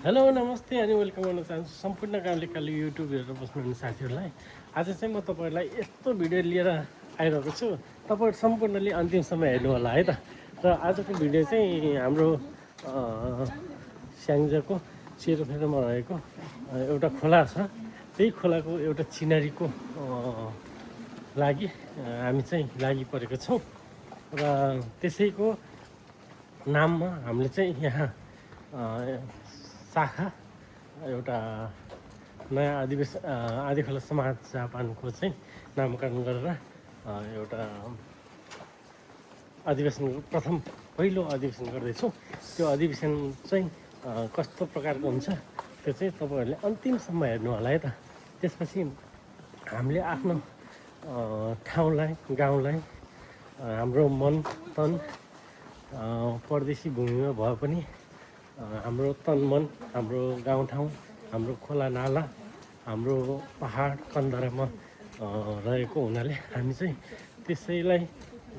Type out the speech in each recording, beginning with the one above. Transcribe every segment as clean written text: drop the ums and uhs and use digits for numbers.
Hello नमस्ते अनि welcome गर्न चाहन्छु सम्पूर्ण गाउँले काली युट्युब हेरेर बस्नुहुने साथीहरूलाई। आज चाहिँ म तपाईँहरूलाई यस्तो भिडियो लिएर आइरहेको छु, तपाईँहरू सम्पूर्णले अन्तिमसम्म हेर्नु होला है त। र आजको भिडियो चाहिँ हाम्रो स्याङ्जाको सेरोफेरोमा रहेको एउटा खोला छ, त्यही खोलाको एउटा चिनारीको लागि हामी चाहिँ लागि परेको छौँ र त्यसैको नाममा हामीले चाहिँ यहाँ शाखा एउटा नयाँ आदिखोला समाज जापानको चाहिँ नामकरण गरेर एउटा अधिवेशन पहिलो अधिवेशन गर्दैछौँ। त्यो अधिवेशन चाहिँ कस्तो प्रकारको हुन्छ त्यो चाहिँ तपाईँहरूले अन्तिमसम्म हेर्नु होला है त। त्यसपछि हामीले आफ्नो ठाउँलाई गाउँलाई हाम्रो मन तन परदेशी भूमिमा भए पनि हाम्रो तन मन हाम्रो गाउँठाउँ हाम्रो खोला नाला हाम्रो पहाड कन्दरामा रहेको हुनाले हामी चाहिँ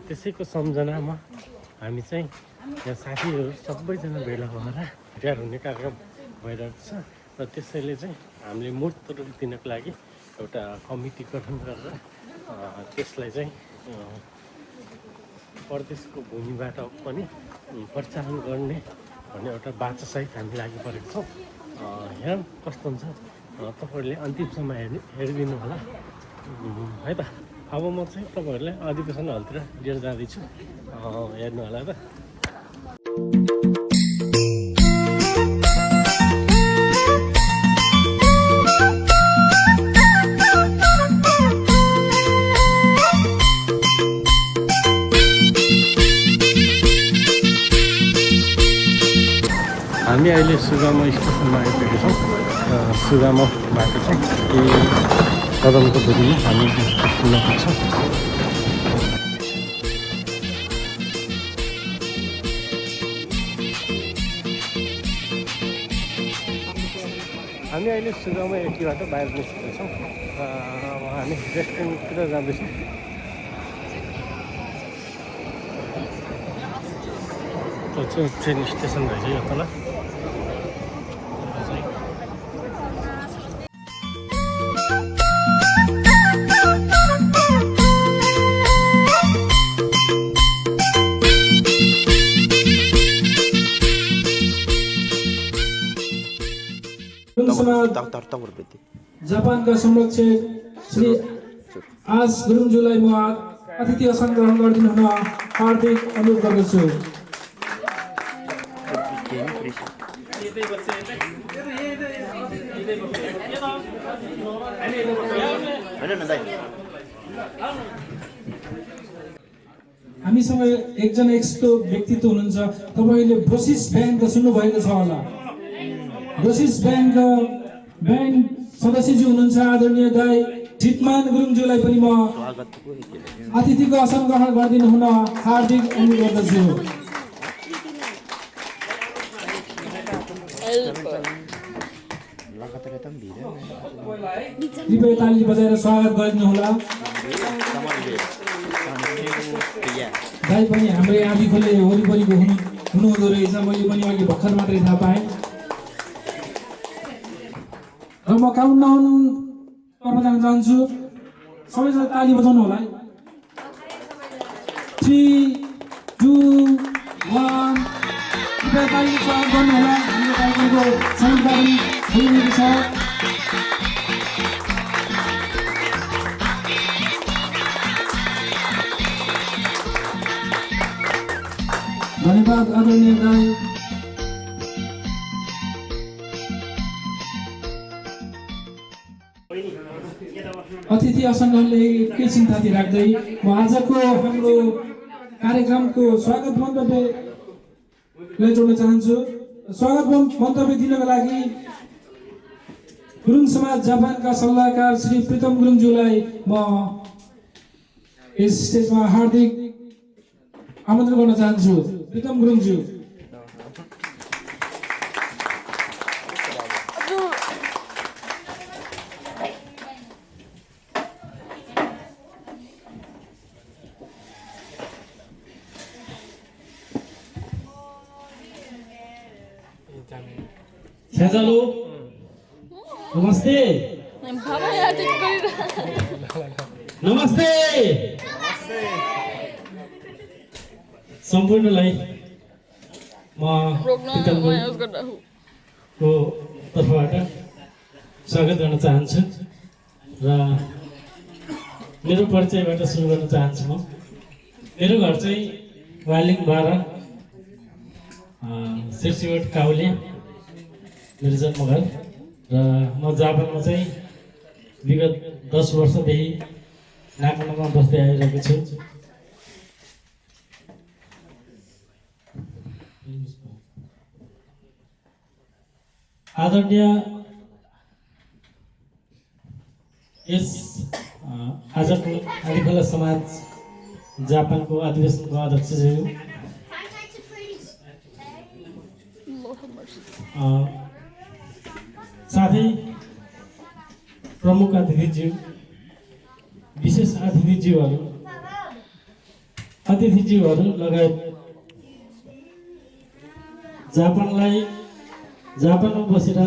त्यसैको सम्झनामा हामी चाहिँ यहाँ साथीहरू सबैजना भेला भएर भेट हुने कार्यक्रम भइरहेको छ। र त्यसैले चाहिँ हामीले मूर्त रूप दिनको लागि एउटा कमिटी गठन गरेर त्यसलाई चाहिँ परदेशको भूमिबाट पनि परिचालन गर्ने भन्ने एउटा बाचासहित हामी लागि परेको छौँ। यहाँ कस्तो हुन्छ तपाईँहरूले अन्तिमसम्म हेरिदिनु होला है त। अब म चाहिँ तपाईँहरूलाई अधिवेशन हलतिर लिएर जाँदैछु, हेर्नु होला त। हामी अहिले सुगामो स्टेसनमा आइपुगेका छौँ। सुगामोबाट चाहिँ केही कदमको दूरीमा हामी पुग्न पुग्छौँ। हामी अहिले सुगामो एटीबाट बाहिर निस्केका छौँ र अब हामी रेस्टुरेन्टतिर जाँदैछौँ। त्यो चाहिँ ट्रेन स्टेसन रहेछ यो तल। जापानका संरक्षक श्री आस गुरुङज्यूलाई म अतिथि आसन ग्रहण गरिदिनु हुन हार्दिक अनुरोध गर्दछु। हामीसँग एकजना यस्तो व्यक्तित्व हुनुहुन्छ, तपाईँले ब्रोसिस ब्याङ्क सुन्नुभएको छ होला। ब्रोसिस ब्याङ्क सदस्यज्यू हुनुहुन्छ आदरणीय दाई जितमान गुरुङज्यूलाई पनि म अतिथिको आसन ग्रहण गरिदिनु हुन हार्दिक अनुरोध गर्दछु। कृपया ताली बजाएर स्वागत गरिदिनु होला। दाई पनि हाम्रै आदिखोले वरिपरिको हुनुहुँदो रहेछ, मैले पनि अघि भर्खर मात्रै थाहा पाएँ। र म काउन्टडाउन गर्न चाहन्छु, सबैजना ताली बजाउनु होला। 3, 2, 1 कृपया ताली स्वागत गर्नु होला। हाम्रो कार्यक्रमको संहिता पनि भइरहेको छ। धन्यवाद आदरणीय दाई। अतिथि आसनहरूले केही चिन्ताती राख्दै म आजको हाम्रो कार्यक्रमको स्वागत मन्तव्यलाई जोड्न चाहन्छु। स्वागत मन्तव्य दिनको लागि गुरुङ समाज जापानका सल्लाहकार श्री प्रितम गुरुङज्यूलाई म यस स्टेजमा हार्दिक आमन्त्रण गर्न चाहन्छु। प्रितम गुरुङज्यू। हेलो नमस्ते नमस्ते सम्पूर्णलाई म को तर्फबाट स्वागत गर्न चाहन्छु र मेरो परिचयबाट सुरु गर्न चाहन्छु। मेरो घर चाहिँ वालिङ 12 सिरसिवट काउले मेरो जन्मघर र म जापानमा चाहिँ विगत 10 वर्षदेखि नागमामा बस्दै आइरहेको छु। आदरणीय यस आजको आदिखोला समाज जापानको अधिवेशनको अध्यक्षज्यू साथै प्रमुख अतिथिज्यू विशेष अतिथिज्यूहरू लगायत जापानमा बसेर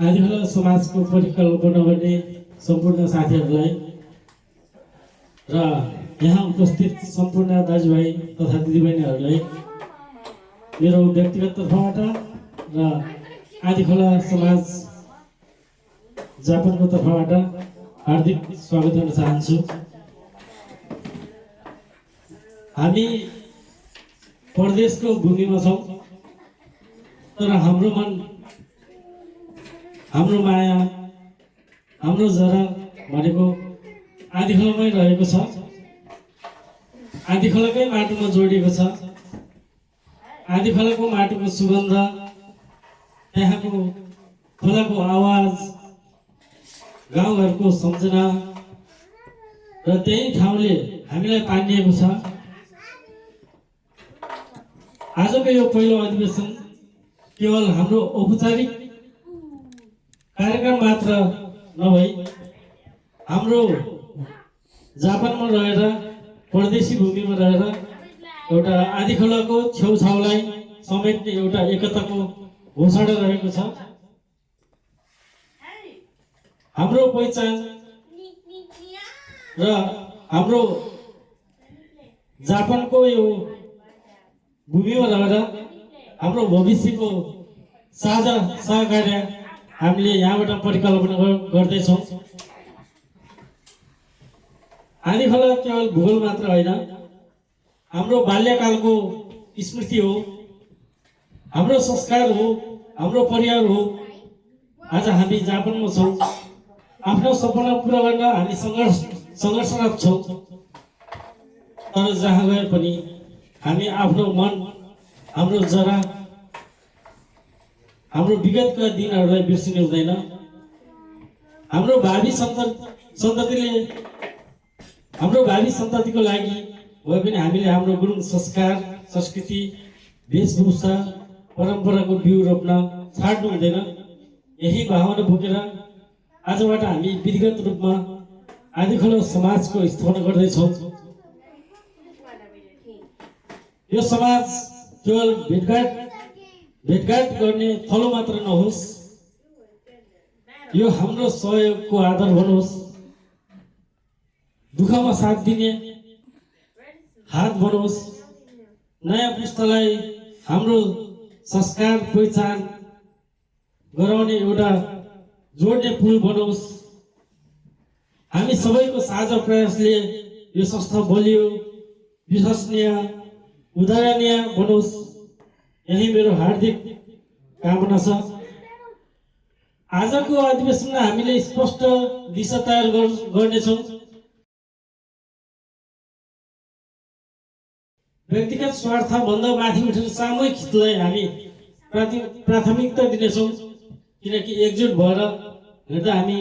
आदिखोला समाजको परिकल्पना गर्ने सम्पूर्ण साथीहरूलाई र यहाँ उपस्थित सम्पूर्ण दाजुभाइ तथा दिदीबहिनीहरूलाई मेरो व्यक्तिगत तर्फबाट र आदिखोला समाज जापानको तर्फबाट हार्दिक स्वागत गर्न चाहन्छु। हामी परदेशको भूमिमा छौँ तर हाम्रो मन, हाम्रो माया, हाम्रो जरा भनेको आदिखोलामै रहेको छ। आदिखोलाकै माटोमा जोडिएको छ। आदिखोलाको माटोको सुगन्ध, त्यहाँको खोलाको आवाज, गाउँघरको सम्झना र त्यही ठाउँले हामीलाई पानिएको छ। आजको यो पहिलो अधिवेशन केवल हाम्रो औपचारिक कार्यक्रम मात्र नभई हाम्रो जापानमा रहेर परदेशी भूमिमा रहेर एउटा आदिखोलाको छेउछाउलाई समेट्ने एउटा एकताको घोषणा रहेको छ। हाम्रो पहिचान र हाम्रो जापानको यो भूमिमा रहेर हाम्रो भविष्यको साझा सहकार्य हामीले यहाँबाट परिकल्पना गर्दैछौँ। आदिखोला केवल भूगोल मात्र होइन, हाम्रो बाल्यकालको स्मृति हो, हाम्रो संस्कार हो, हाम्रो परिवार हो। आज हामी जापानमा छौँ, आफ्नो सपना पुरा गर्न हामी सङ्घर्षरत छौँ। तर जहाँ गए पनि हामी आफ्नो मन, हाम्रो जरा, हाम्रो विगतका दिनहरूलाई बिर्सिनु हुँदैन। हाम्रो भावी सन्ततिको लागि भए पनि हामीले हाम्रो गुरुङ संस्कार, संस्कृति, वेशभूषा, परम्पराको बिउ रोप्न छाड्नु हुँदैन। यही भावना बोकेर आजबाट हामी विधिगत रूपमा आदिखोला समाजको स्थापना गर्दैछौँ। यो समाज केवल भेटघाट गर्ने थलो मात्र नहोस्, यो हाम्रो सहयोगको आधार बनोस्, दुःखमा साथ दिने हात बनोस्, नयाँ पुस्तालाई हाम्रो संस्कार पहिचान गराउने एउटा जोड्ने पुल बनोस्। हामी सबैको साझा प्रयासले यो संस्था बलियो, विश्वसनीय, उदाहरणीय बनोस्। यही मेरो हार्दिक कामना छ। आजको अधिवेशनमा हामीले स्पष्ट दिशा तयार गर्नेछौँ। व्यक्तिगत स्वार्थभन्दा माथि उठेर सामूहिक हितलाई हामी प्राथमिकता दिनेछौँ, किनकि एकजुट भएर हिँड्दा हामी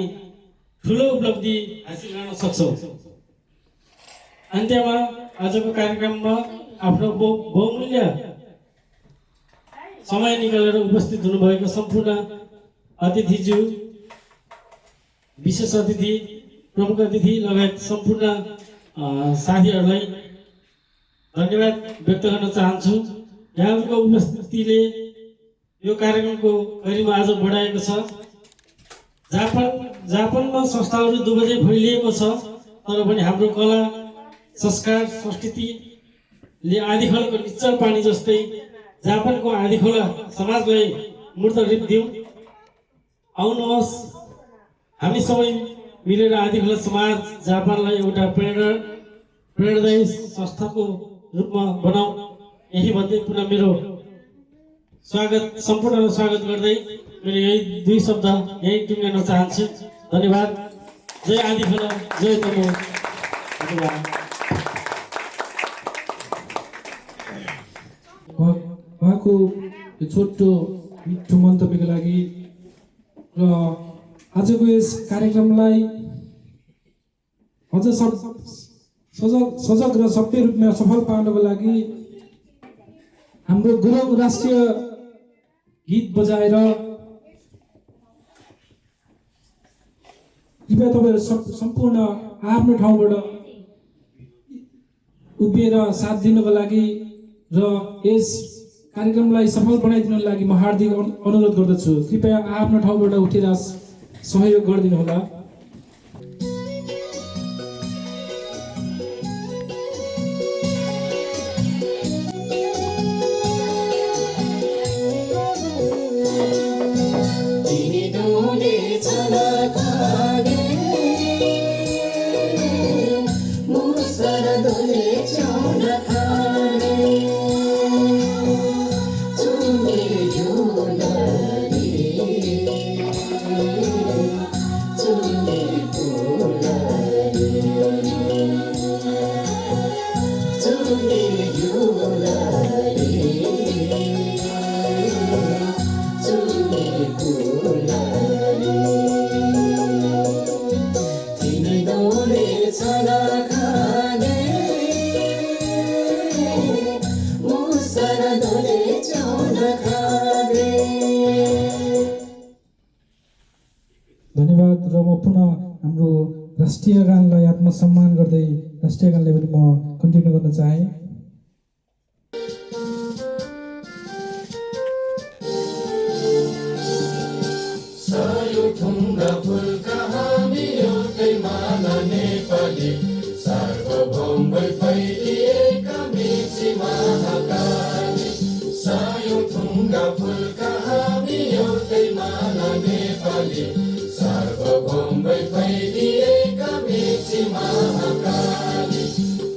ठुलो उपलब्धि हासिल गर्न सक्छौँ। अन्त्यमा आजको कार्यक्रममा आफ्नो बहुमूल्य समय निकालेर उपस्थित हुनुभएको सम्पूर्ण अतिथिज्यू, विशेष अतिथि, प्रमुख अतिथि लगायत सम्पूर्ण साथीहरूलाई धन्यवाद व्यक्त गर्न चाहन्छु। यहाँहरूको उपस्थितिले यो कार्यक्रमको गरिमा आज बढाएको छ। जापानमा संस्थाहरू दुबई फैलिएको छ, तर पनि हाम्रो कला, संस्कार, संस्कृतिले आँधीखोलाको निश्चल पानी जस्तै जापानको आँधीखोला समाजलाई मूर्त रूप दिउँ। आउनुहोस्, हामी सबै मिलेर आँधीखोला समाज जापानलाई एउटा प्रेरणादायी संस्थाको रूपमा बनाऊ। यही भन्दै पुनः मेरो सम्पूर्णलाई स्वागत गर्दै मेरो यही दुई शब्द यही टुङ्ग्याउन चाहन्छु। धन्यवाद। जय आँधीखोला, जय तमु। धन्यवाद। उहाँको छोटो मिठो मन्तव्यको लागि र आजको यस कार्यक्रमलाई अझ सजग र सभ्य रूपमा सफल पार्नको लागि हाम्रो गुरुङ राष्ट्रिय गीत बजाएर कृपया तपाईँहरू सम्पूर्ण आफ्नो ठाउँबाट उभिएर साथ दिनको लागि र यस कार्यक्रमलाई सफल बनाइदिनको लागि म हार्दिक अनुरोध गर्दछु। कृपया आफ्नो ठाउँबाट उठेर सहयोग गरिदिनु होला। धन्यवाद। र म पुनः हाम्रो राष्ट्रिय गानलाई आत्मसम्मान गर्दै राष्ट्रिय गानलाई पनि म कन्टिन्यू गर्न चाहे।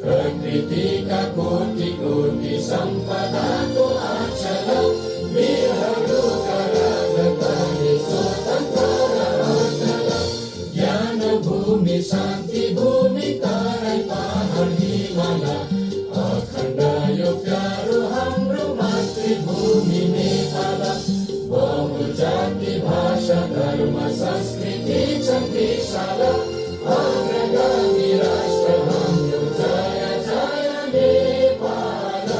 प्रकृतिका कोटि कोटि सम्पदाको आचल वीरहरूका राजधानी स्वतन्त्र र अचल ज्ञान भूमि शान्ति भूमि तराई पहाड हिमाल अखण्ड यो प्यारो हाम्रो मातृभूमि नेपाल बहु जाति भाषा धर्म संस्कृति छन् विशाल अग्रगामी राष्ट्र हाम्रो जय जय नेपाल।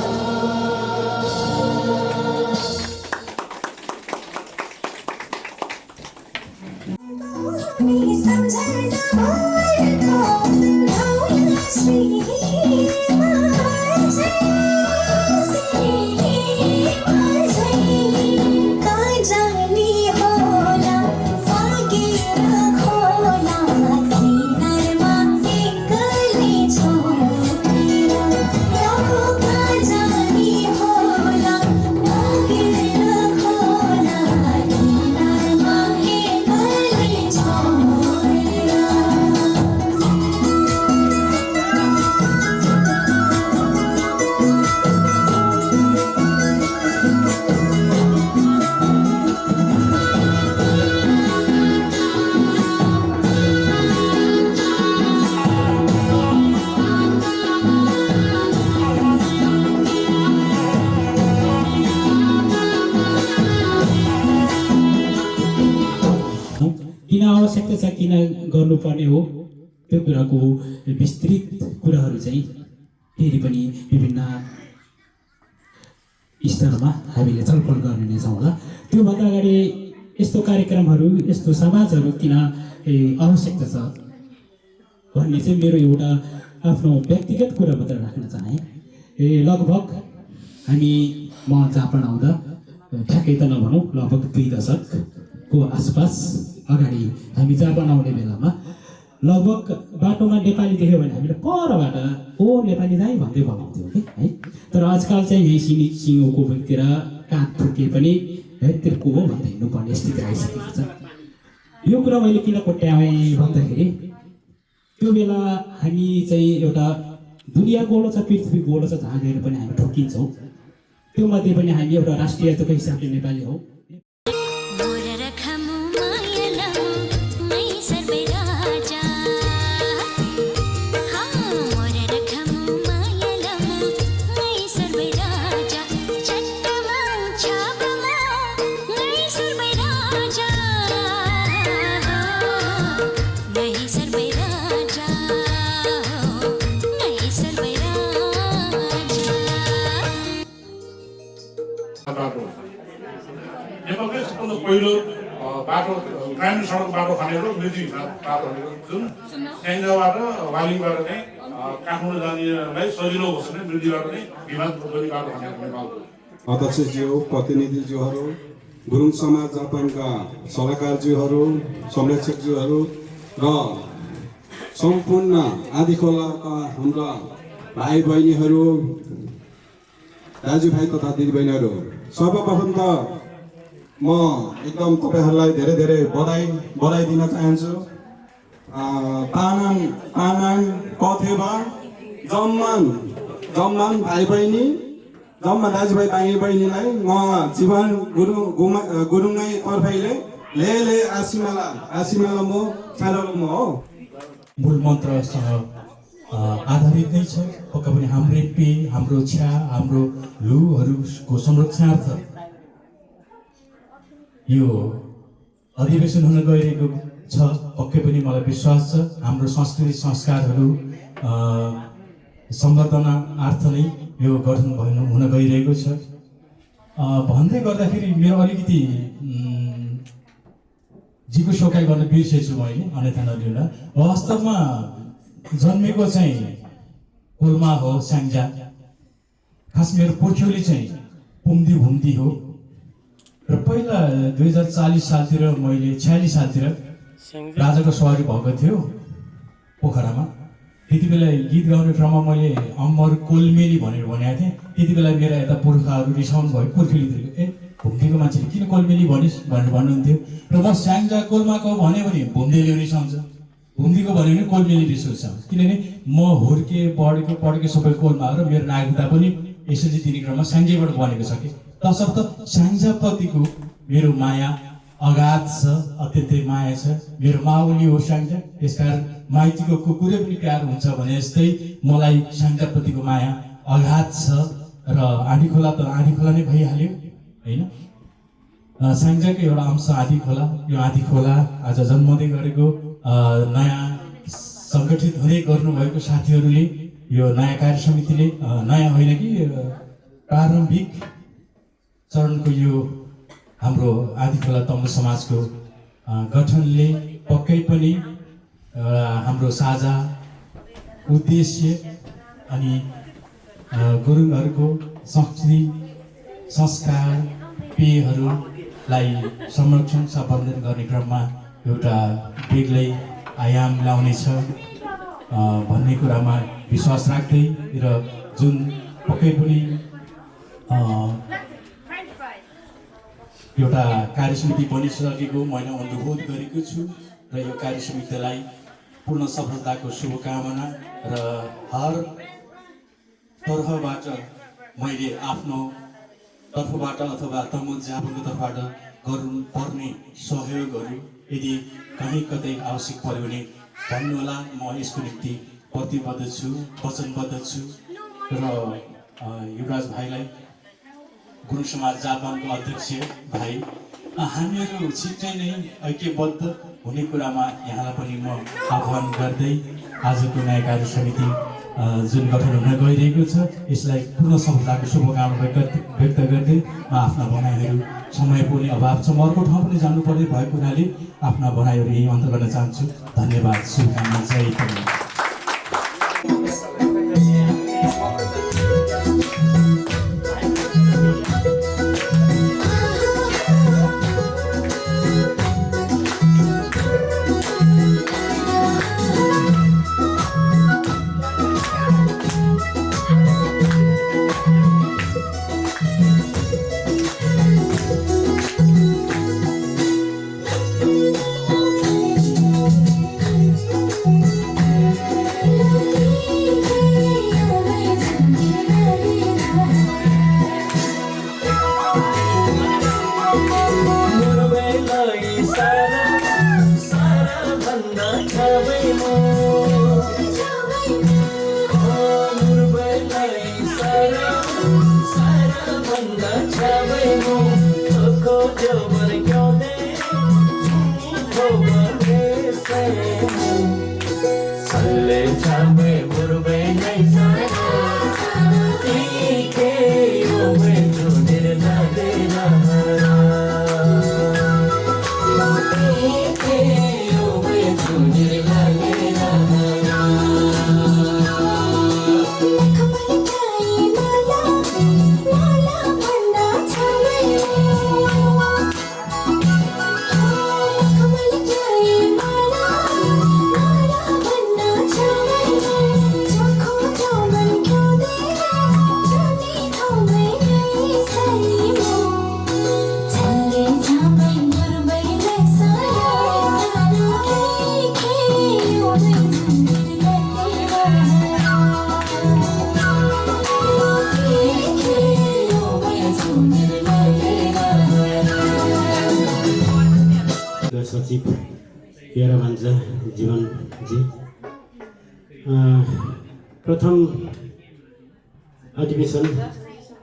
आवश्यकता छ किन गर्नुपर्ने हो त्यो कुराको विस्तृत कुराहरू चाहिँ फेरि पनि विभिन्न स्तरमा हामीले छलफल गर्ने नै छौँ होला। त्योभन्दा अगाडि यस्तो कार्यक्रमहरू यस्तो समाजहरू किन आवश्यकता छ भन्ने चाहिँ मेरो एउटा आफ्नो व्यक्तिगत कुरा मात्र राख्न चाहेँ। लगभग म जापान आउँदा ठ्याक्कै त नभनौँ लगभग 2 दशकको आसपास अगाडि हामी जापान आउने बेलामा लगभग बाटोमा नेपाली देख्यो भने हामीले परबाट ओ नेपाली दाइ भन्दै बोलाउँथ्यौँ कि है। तर आजकल चाहिँ यही सिङ्गोको तिर काँध ठुके पनि है तिर्को हो भन्दै हिँड्नुपर्ने स्थिति आइसकेको छ। यो कुरा मैले किन कोट्याएँ भन्दाखेरि त्यो बेला हामी चाहिँ एउटा दुनियाँ गोलो छ, पृथ्वी गोलो छ, जहाँ गएर पनि हामी ठोकिन्छौँ। त्यो मध्ये पनि हामी एउटा राष्ट्रियताको हिसाबले नेपाली हौ। नेपालकै सबभन्दा पहिलो बाटो ग्रामीण सडक बाटो खनेको मृत्यु बाटो भनेको जुन स्याङ्जाबाट वालिङबाट नै काठमाडौँ जानेलाई सजिलो होस् भने मृत्युबाट नै विमान पनि बाटो खनेको नेपालको। अध्यक्षज्यू, प्रतिनिधिज्यूहरू, गुरुङ समाज जापानका सल्लाहकारज्यूहरू, संरक्षकज्यूहरू र सम्पूर्ण आदिखोलाका हाम्रा भाइ बहिनीहरू, दाजुभाइ तथा दिदीबहिनीहरू, सर्वप्रथम त म एकदम तपाईँहरूलाई धेरै धेरै बधाई दिन चाहन्छु। तानाङ कथेबा जम्मान भाइ बहिनी, जम्मा दाजुभाइ बहिनीलाई म जीवन गुरुङै तर्फैले ले आसिमाला म चारल म हो। मूल मन्त्रसँग आधारित नै छ। पक्का पनि हाम्रो पे, हाम्रो छ्या, हाम्रो लुहरूको संरक्षणार्थ यो अधिवेशन हुन गइरहेको छ। पक्कै पनि मलाई विश्वास छ हाम्रो संस्कृति संस्कारहरू सम्वर्धनार्थ नै यो गठन हुन गइरहेको छ। भन्दै गर्दाखेरि मेरो अलिकति जीको सोकाइ गर्न बिर्सेछु मैले, अन्यथा नलिउला। वास्तवमा जन्मेको चाहिँ कोलमा हो, स्याङ्जा। खास मेरो पुर्ख्यौली चाहिँ पुम्दी भुम्दी हो। र पहिला 2040 सालतिर मैले 46 सालतिर राजाको सवारी भएको थियो पोखरामा। त्यति बेला गीत गाउने क्रममा मैले अमर कोलमेली भनेर भनेको थिएँ। त्यति बेला मेरा यता पुर्खाहरू रिसाउनु भयो, पुर्खेलीतिर भुम्दीको मान्छेले किन कोलमेली भनिस् भनेर भन्नुहुन्थ्यो। र म स्याङ्जा कोलमाको भन्यो भने भुम्देले रिसाउँछ, भुम्दीको भन्यो भने कोलमेली रिसाउँछ। किनभने म हुर्के पढेको सबै कोलमा हो र मेरो नागरिकता पनि एसएलसी दिने क्रममा स्याङ्जाबाट बनेको छ कि। तसर्थ स्याङ्जाप्रतिको मेरो माया अगाध छ, अत्यन्तै माया छ। मेरो माउली हो स्याङ्जा, त्यसकारण माइतीको कुकुरै पनि प्यार हुन्छ भने जस्तै मलाई स्याङ्जाप्रतिको माया अगाध छ। र आँधीखोला त आँधीखोला नै भइहाल्यो होइन। स्याङ्जाको एउटा अंश आँधीखोला। यो आँधीखोला आज जन्मदै गरेको नयाँ सङ्गठित हुँदै गर्नुभएको साथीहरूले, यो नयाँ कार्य समितिले, नयाँ होइन कि प्रारम्भिक चरणको यो हाम्रो आँधीखोला तम्बु समाजको गठनले पक्कै पनि हाम्रो साझा उद्देश्य अनि गुरुङहरूको संस्कृति संस्कार पेयहरूलाई संरक्षण सम्वर्धन गर्ने क्रममा एउटा बेग्लै आयाम ल्याउनेछ भन्ने कुरामा विश्वास राख्दै र जुन पक्कै पनि एउटा कार्यसमिति बनिसकेको मैले अनुभूत गरेको छु र यो कार्यसमितिलाई पूर्ण सफलताको शुभकामना र हर तर्फबाट मैले आफ्नो तर्फबाट अथवा तमुद जापानको तर्फबाट गर्नुपर्ने सहयोगहरू यदि कहीँ कतै आवश्यक पर्यो भने भन्नुहोला। म यसको निम्ति प्रतिबद्ध छु, वचनबद्ध छु। र युवराज भाइलाई गुरुङ समाज जापानको अध्यक्ष भाइ हामीहरू छिट्टै नै ऐक्यबद्ध हुने कुरामा यहाँलाई पनि म आह्वान गर्दै आजको नयाँ कार्य समिति जुन गठन हुन गइरहेको छ यसलाई पूर्ण सफलताको शुभकामना व्यक्त गर्दै म आफ्ना भनाइहरू समयको पनि अभाव छ, म अर्को ठाउँ पनि जानुपर्ने भएको हुनाले आफ्ना भनाइहरू यही अन्त गर्न चाहन्छु। धन्यवाद, शुभकामना, जय हिन्द। सचिव प्यारा भान्जा जीवनजी, प्रथम अधिवेशन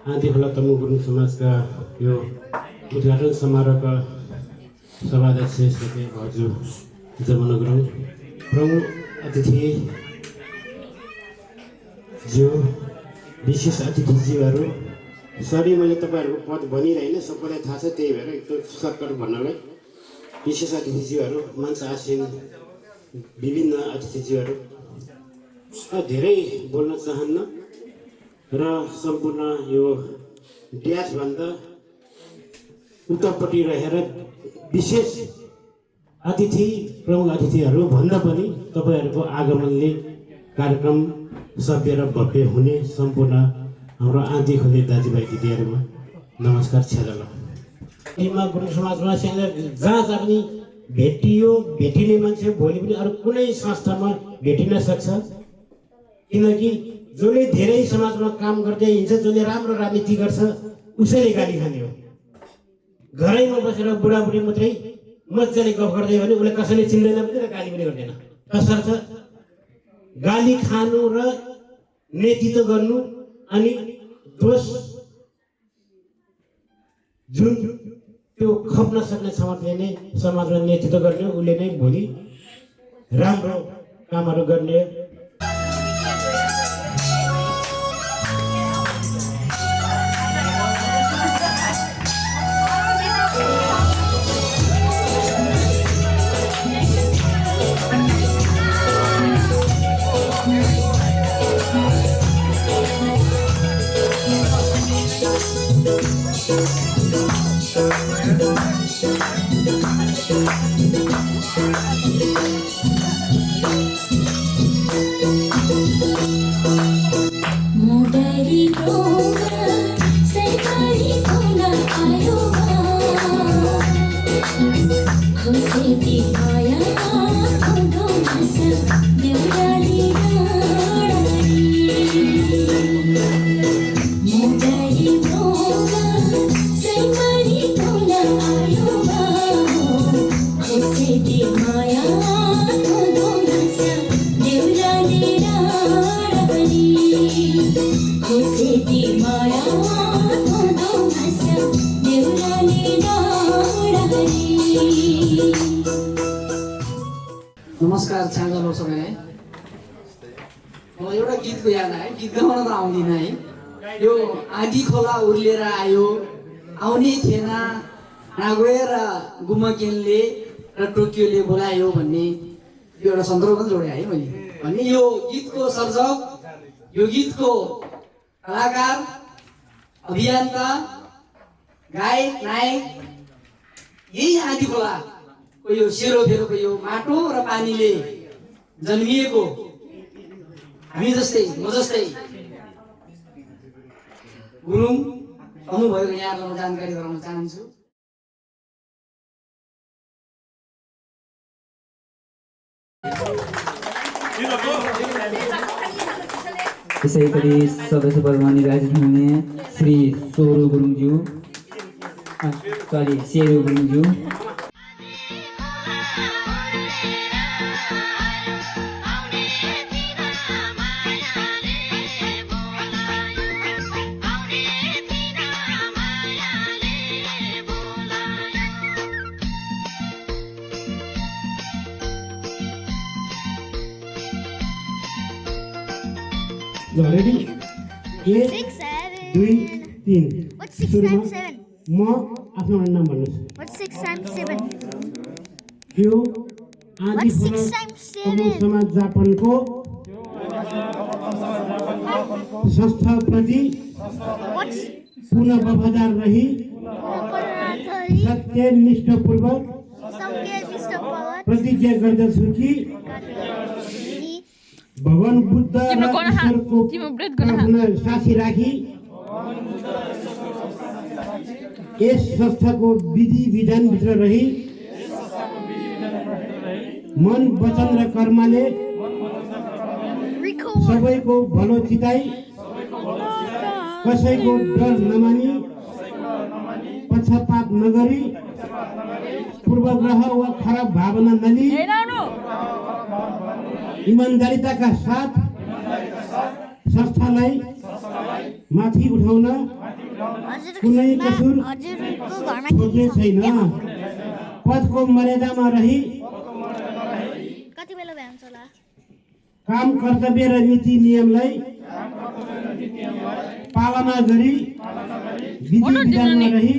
आँधीखोला तमु गुरुङ समाजका यो उद्घाटन समारोहका सभाध्यक्ष श्री भाउजू जमुना गुरुङ, प्रमुख अतिथि जो विशेष अतिथिज्यूहरू, सरी मैले तपाईँहरूको पद भनिरहेन, सबैलाई थाहा छ, त्यही भएर एकदम सर्टकट भन्नलाई विशेष अतिथिज्यूहरू, मञ्च आसीन विभिन्न अतिथिज्यूहरू, धेरै बोल्न चाहन्न र सम्पूर्ण यो ड्यासभन्दा उतापट्टि रहेर विशेष अतिथि प्रमुख अतिथिहरू भन्दा पनि तपाईँहरूको आगमनले कार्यक्रम सभ्य र भव्य हुने सम्पूर्ण हाम्रो आँधीखोले दाजुभाइ दिदीहरूमा नमस्कार छेदल। गुरुङ समाजमा जहाँ जहाँ पनि भेटियो, भेटिने मान्छे भोलि पनि अरू कुनै संस्थामा भेटिन सक्छ, किनकि जसले धेरै समाजमा काम गर्दै हिँड्छ, जसले राम्रो राजनीति गर्छ उसैले गाली खाने हो। घरैमा बसेर बुढाबुढी मात्रै मजाले गफ गर्दै भने उसले कसैले चिन्दैन पनि र गाली पनि गर्दैन। तसर्थ गाली खानु र नेतृत्व गर्नु अनि दोष जुन त्यो खप्न सक्ने क्षमताले नै समाजमा नेतृत्व गर्ने, उसले नै भोलि राम्रो कामहरू गर्ने। माया नमस्कार छाँगा लो सबैलाई मलाई एउटा गीतको याद आयो गीत गाउन त आउँदैन है यो आँधी खोला उर्लिएर आयो आउने थिएन नागोएर गुमकेनले र टोकियोले बोलायो भन्ने यो एउटा सन्दर्भ पनि जोडेँ है मैले भने यो गीतको सर्जक यो गीतको कलाकार अभियन्ता गायक नायक यही आँधी खोलाको यो सेरोफेरोको यो माटो र पानीले जन्मिएको हामी जस्तै म जस्तै गुरुङ आउनुभएको यहाँहरूलाई म जानकारी गराउन चाहन्छु। यसै गरी सदस्य पदमा निर्वाचित हुने श्री सोरु गुरुङज्यू सेरु गुरुङज्यू रेडी 1 2 3 What's 6 times 7? म आफ्नो नाम भन्नुस् What's 6 times 7? यो आदि What's 6 times 7? समाज जापानको संस्थाप्रति What's पुनः वफादार रही सत्यनिष्ठपूर्वक प्रतिज्ञा गर्दछु कि भगवान बुद्ध र ईश्वरको प्रार्थना साथी राखी यस संस्थाको विधि विधानभित्र रही मन वचन र कर्मले सबैको भलो चिताई कसैको डर नमानी पक्षपात नगरी पूर्वग्रह वा खराब भावना नलिई इमानदारीताका साथ संस्थालाई माथि उठाउन कुनै कसुर खोज्ने छैन। पदको मर्यादामा रही काम कर्तव्य र नीति नियमलाई पालना गरी विधि विधानमा रही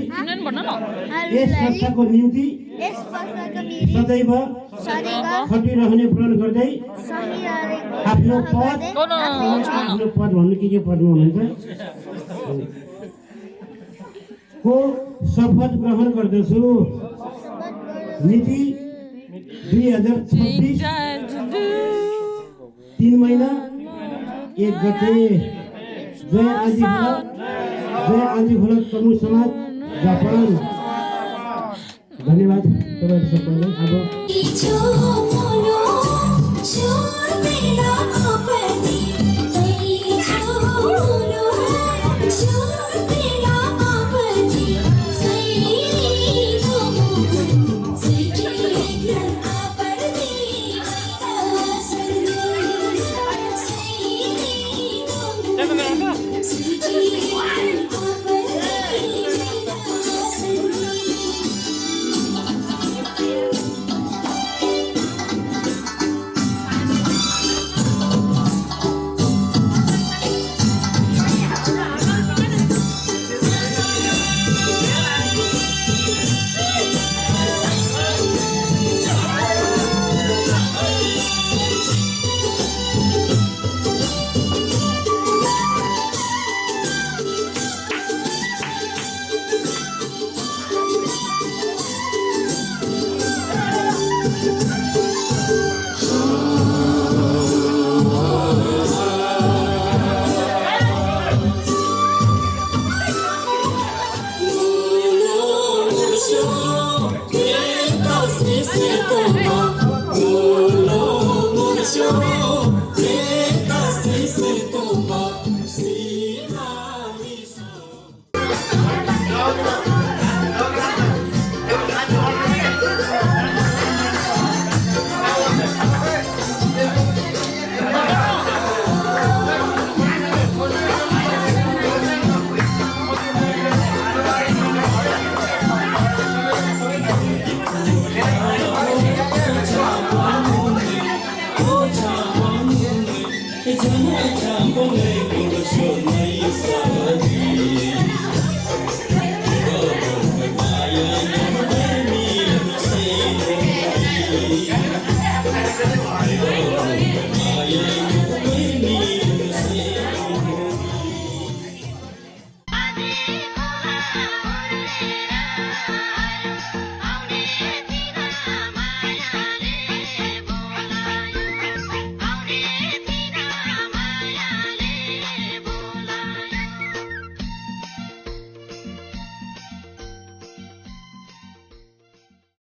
यस संस्थाको निम्ति सदैव खटिरहने प्रण गर्दै आफ्नो पद भन्नु के पदमा हुनुहुन्छ को शपथ ग्रहण गर्दछु। मिति 2026 3 महिना 1 गते। जय आँधी खोला तमु समाज जापान। धन्यवाद तपाईहरु सबैलाई। अब Yes,